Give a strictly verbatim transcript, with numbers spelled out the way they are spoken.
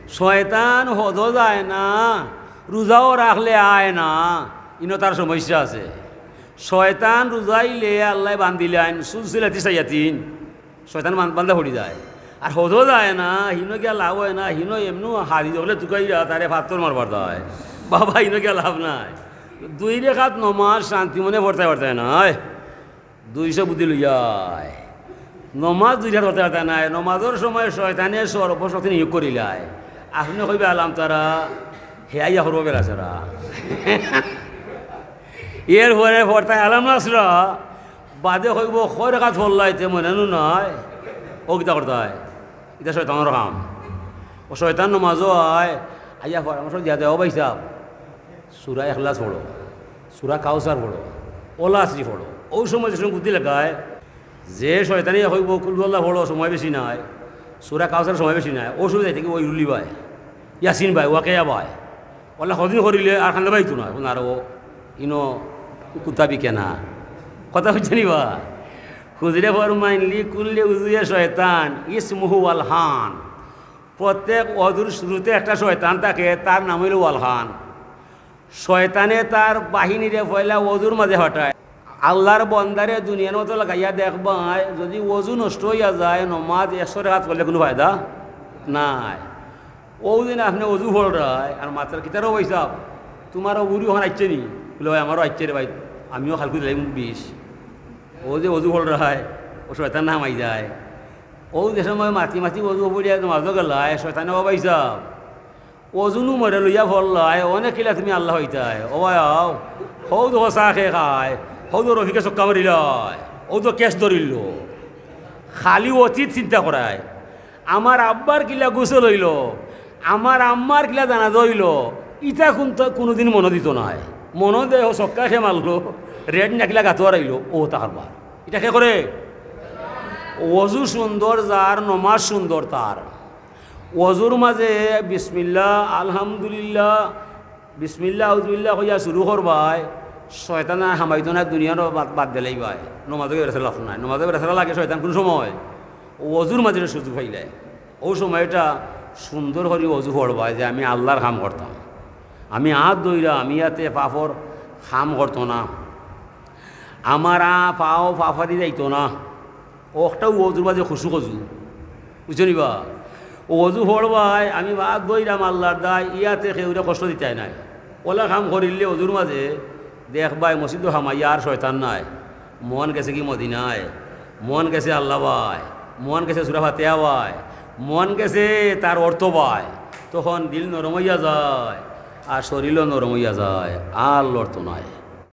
শয়তান হজও যায় না, রোজাও রাখলে আয় না, ইনো তার সমস্যা আছে। শয়তান রোজাইলে আল্লায় বান্ধিলাইন সুলসিলাতি শায়াতিন, শয়তান বান-, বান্ধা পড়ি যায়। আর হজও যায় না, হিনো গিয়া লাভ অয় না, হিনো এমনু হাজি হকলে তুকাইরা তারে পাথর মারবার যায়। বাবা, হিনো গিয়া লাভ নাই। দুই রেকাত নমাজ শান্তি মনে পড়তায় পারতায় নায়। দুইশো বুদ্ধি লইয়ায়। নমাজ দুই রেকাত পড়তায় পারতায় নায়। নমাজর সময় শয়তানে সর্বশক্তি নিয়োগ করিলায়। আপনে কইবা আলাম তারা, হে আইয়া করবো বেড়াছেড়া। এরপরে পড়তায় আলাম নাশরা, বাদে কইবো কয় রেকাত পড়লায় তে মনে নু নাই। ও কিতা করতায়? ইটা শয়তানর কাম। ও শয়তান নমাজও আয়, আইয়া পরামর্শ দিয়া দেয়, "ও ভাইসাব, সূরা ইখলাস পড়ো, সূরা কাউসার পড়ো, ওয়াল আসরি পড়ো।" অউ সময় যে সময় বুদ্ধি লাগায়, যে শয়তানে কইবো, "কুল হু আল্লাহ পড়ো, সময় বেশি নাই, সূরা কাউসার সময় বেশি নাই", অউ সময় যাইতে কি ওই রুলি ভাই, ইয়াসিন ভাই, ওয়াকিয়া ভাই, ওলা কদিন করিলে আর কান্দা পাইতো না, এখন আর ও ইনো কুত্তা বিকে না। কথা বুঝছনি বা? হুজুরে ফরমাইন, "লিকুল্লি উজুয়ে শয়তান, ইসমুহু ওয়ালহান।" প্রত্যেক অজুর শুরুতে একটা শয়তান থাকে, তার নাম অইলো ওয়ালহান। শয়তানে তার বাহিনীরে পয়লা অজুর মাঝে পাঠায়। আল্লার বন্দারে দুনিয়ার মতো লাগাইয়া দেখবায়, যদি অজু নষ্ট অইয়া যায়, নমাজ একশো রেকাত পড়লে কুনু ফায়দা নাই। অউ দিন আপনে অজু পড়রায় আর মাতরা, "কিতারে ভাইসাব, তুমার অউ বুড়ি অখান আইচ্ছে নি?" বুলে, "ভাই, আমারও আইচ্ছে রে ভাই, আমিও কালকু দিলাইমু বিষ।" অউ যে অজু পড়রায়, ও শয়তান হামাই যায়। অউ যে সময় মাতি মাতি অজু পড়িয়া নমাজও গেলায়, শয়তানে, "ও ভাইসাব, অজু নু মরে লইয়া পড়লায়, অনে কিলা তুমি আল্লাহ অইতায়? ও ভাই আও, হউ দেখো চা খেয়ে খায়, হউ দেখো রফিকে ছক্কা মারিলায়, অউ তো ক্যাচ ধরিল।" খালি অতীত চিন্তা করায়, আমার আব্বার কিলা গোসল অইলো, আমার আম্মার কিলা জানাজা অইলো, ইতা কুনতা কুনুদিন মনো দিতো নায়। মনো দেয় ও ছক্কা কে মারলো, রেড না কিলা গাতো হারাইলো, ও তা কারবার। ইটা কে করে? অজু সুন্দর যার, নমাজ সুন্দর তার। অজুর মাঝে বিসমিল্লাহ, আলহামদুলিল্লাহ, বিসমিল্লাহ, আউজুবিল্লাহ কইয়া শুরু করবায়, শয়তান আর হামাইতো না, দুনিয়ারও বাদ, বাদ দিলাইবায়। নমাজও বেড়াছেড়া লাভ নাই, নমাজও বেড়াছেড়া লাগে শয়তান কুন সময়? অজুর মাঝে সুযোগ পাইলে, অউ সময়টা সুন্দর করি অজু পড়বায় যে আমি আল্লার কাম করতাম, আমি আত ধইরাম, আমি ইয়াতে পাপর কাম করতো না, আমার আ পাও পাপাদি যাইতো না। অউ একটা অজুর মাঝে খুশু অজু, বুঝছো নি বা? অউ অজু পড়বায়, আমি আত ধইরাম আল্লার দায়, ইয়াতে কেউরে কষ্ট দিতায় নায়। অলা কাম করিলে অজুর মাঝে দেখবায় মসজিদো হামাইয়া আর শয়তান নাই, মন গেছে কি মদিনায়, মন গেছে আল্লা বায়, মন গেছে সূরা ফাতিহা বায়, মন গেছে তার অর্থ বায়, তখন দিল নরম অইয়া যায় আর শরীরও নরম অইয়া যায়, আর লড়তো নায়।